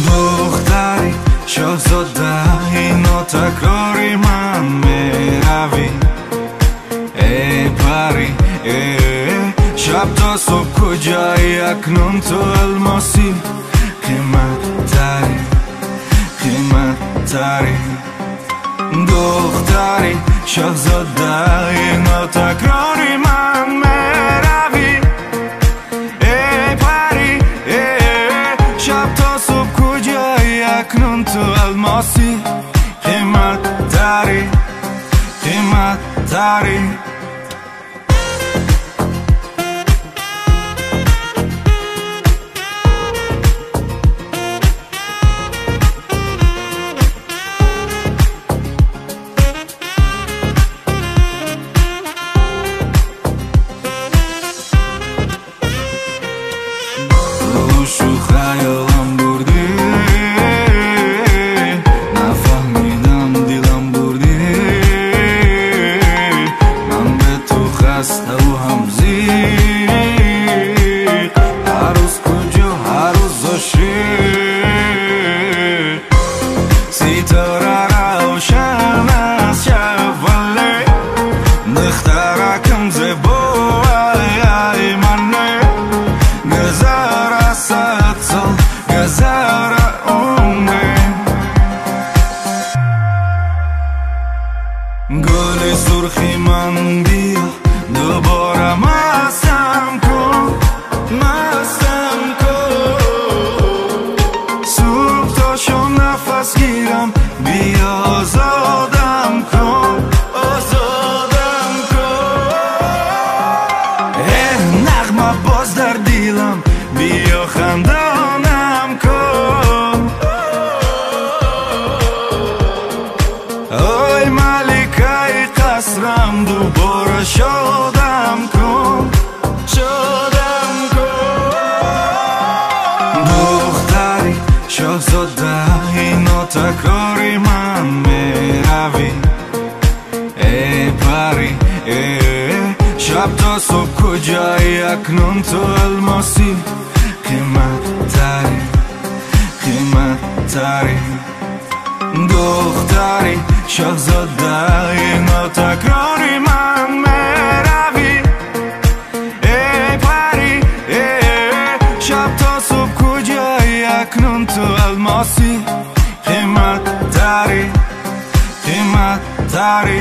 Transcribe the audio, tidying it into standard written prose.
Духтари шоҳзодаи нотакрори ман меравӣ, эй парӣ, шаб то субҳ куҷоӣ, акнун ту алмосӣ қиматтарӣ, қиматтарӣ. Духтари шоҳзодаи нотакрори ман меравӣ, эй парӣ, шаб то субҳ куҷоӣ, акнун ту алмосӣ қиматтарӣ, қиматтарӣ. Шу хаёлам бурдӣ, нафаҳмидам дилам бурдӣ, ман бе ту хаставу ҳам зиқ, ҳар рӯз куҷо, ҳар рӯз ошиқ. Ситора равшан аст шаб, вале духтаракам зебо, ай мане гузара сад сол, гузара умре. Гули сурхи ман биё, дубора мастам кун, мастам кун, субҳ то шом нафас гирам, биё озодам кун, озодам кун. Э нағма боз дар дилам, биё хандонам кун, ой маликаи қасрам, дубора шодам кун, шодам кун. Духтари шоҳзодаи нотакрори ман меравӣ, эй парӣ, шаб то субҳ куҷоӣ, акнун ту алмосӣ қиматтарӣ, қиматтарӣ. Духтари шоҳзодаи нотакрори ман меравӣ, эй парӣ, шаб то субҳ куҷоӣ, акнун ту алмосӣ қиматтарӣ, қиматтарӣ.